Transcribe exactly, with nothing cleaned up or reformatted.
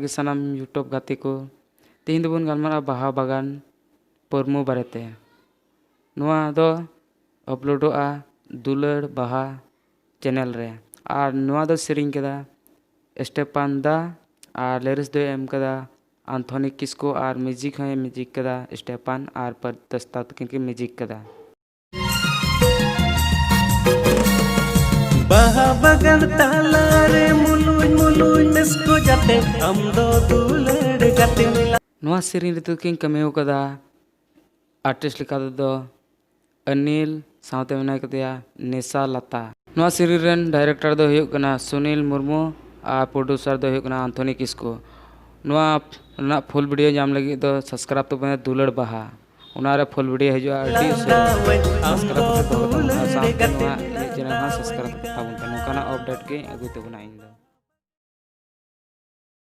ᱜᱮ ᱥᱟᱱᱟᱢ YouTube ᱜᱟᱛᱮ ᱠᱚ, ᱛᱮᱦᱮᱧ ᱫᱚᱵᱚᱱ ᱜᱟᱞᱢᱟᱨᱟᱜᱼᱟ ᱵᱟᱦᱟ ᱵᱟᱜᱟᱱ ᱯᱟᱹᱨᱢᱩ ᱵᱟᱨᱮᱛᱮ᱾ ᱱᱚᱣᱟ ᱫᱚ ᱟᱯᱞᱳᱰᱚᱜᱼᱟ ᱫᱩᱞᱟᱹᱲ ᱵᱟᱦᱟ ᱪᱮᱱᱮᱞ ᱨᱮ᱾ ᱟᱨ ᱱᱚᱣᱟ ᱫᱚ ᱥᱮᱨᱮᱧ ᱠᱟᱫᱟ ᱥᱴᱮᱯᱟᱱ ᱫᱟ, ᱟᱨ ᱞᱤᱨᱤᱠᱥ ᱫᱚᱭ ᱮᱢ ᱠᱟᱫᱟ ᱟᱱᱛᱷᱚᱱᱤ ᱠᱤᱥᱠᱩ, ᱟᱨ ᱢᱤᱣᱡᱤᱠ ᱦᱚᱸᱭ ᱢᱤᱣᱡᱤᱠ ᱠᱟᱫᱟ ᱥᱴᱮᱯᱟᱱ ᱟᱨ ᱯᱟᱨᱫᱟᱥ ᱛᱟᱠᱤᱱ ᱠᱤᱱ ᱢᱤᱣᱡᱤᱠ ᱠᱟᱫᱟ᱾ ᱵᱟᱦᱟ ᱵᱟᱜᱟᱱ ᱛᱟᱞᱟᱨᱮ ᱢᱩᱞᱩᱡ ᱢᱩᱞᱩᱡ ᱵᱮᱥ ᱠᱚ ᱡᱟᱛᱮ ᱟᱢ ᱫᱚ ᱫᱩᱞᱟᱹᱲ ᱜᱟᱛᱮ ᱢᱮᱞᱟ᱾ ᱱᱚᱣᱟ ᱥᱮᱨᱮᱧ ᱨᱮᱫᱚ ᱠᱤᱱ ᱠᱟᱹᱢᱤ ᱟᱠᱟᱫᱟ ᱟᱨᱴᱤᱥᱴ ᱞᱮᱠᱟ ᱛᱮᱫᱚ ᱚᱱᱤᱞ, ᱥᱟᱶᱛᱮ ᱢᱮᱱᱟᱭ ᱠᱟᱫᱮᱭᱟ ᱱᱮᱥᱟ ᱞᱟᱛᱟ᱾ ᱱᱚᱣᱟ ᱥᱮᱨᱮᱧ ᱨᱮᱱ ᱰᱟᱭᱨᱮᱠᱴᱚᱨ ᱫᱚ ᱦᱩᱭᱩᱜ ᱠᱟᱱᱟ ᱥᱩᱱᱤᱞ ᱢᱩᱨᱢᱩ ᱟᱨ ᱯᱨᱚᱰᱭᱩᱥᱟᱨ ᱫᱚ ᱦᱩᱭᱩᱜ ᱠᱟᱱᱟ ᱟᱱᱛᱷᱚᱱᱤ ᱠᱤᱥᱠᱩ᱾ ᱱᱚᱣᱟ ᱨᱮᱱᱟᱜ ᱯᱷᱩᱞ ᱵᱷᱤᱰᱤᱭᱳ ᱧᱟᱢ ᱞᱟᱹᱜᱤᱫ ᱫᱚ ᱥᱟᱵᱥᱠᱨᱟᱭᱤᱵ ᱛᱟᱵᱚᱱᱟ ᱫᱩᱞᱟᱹᱲ ᱵᱟᱦᱟ, ᱚᱱᱟ ᱨᱮ ᱯᱷᱩᱞ ᱵᱷᱤᱰᱤᱭᱳ ᱦᱤᱡᱩᱜᱼᱟ ᱟᱹᱰᱤ ᱩᱥᱟᱹᱨᱟ᱾ ᱥᱟᱵᱥᱠᱨᱟᱭᱤᱵ ᱠᱟᱛᱮ ᱫᱚᱦᱚ ᱠᱟᱛᱟᱵᱚᱱᱟ, ᱥᱟᱶᱛᱮ ᱱᱚᱣᱟ ᱤᱧᱟᱹᱜ ᱪᱮᱱᱮᱞ ᱦᱚᱸ ᱥᱟᱵᱥᱠᱨᱟᱭᱤᱵ ᱠᱟᱛᱟᱵᱚᱱ ᱯᱮ᱾ ᱱᱚᱝᱠᱟᱱᱟᱜ ᱟᱯᱰᱮᱴ ᱜᱮ ᱟᱹᱜᱩᱭ ᱛᱟᱵᱚᱱᱟ ᱤᱧ ᱫᱚ᱾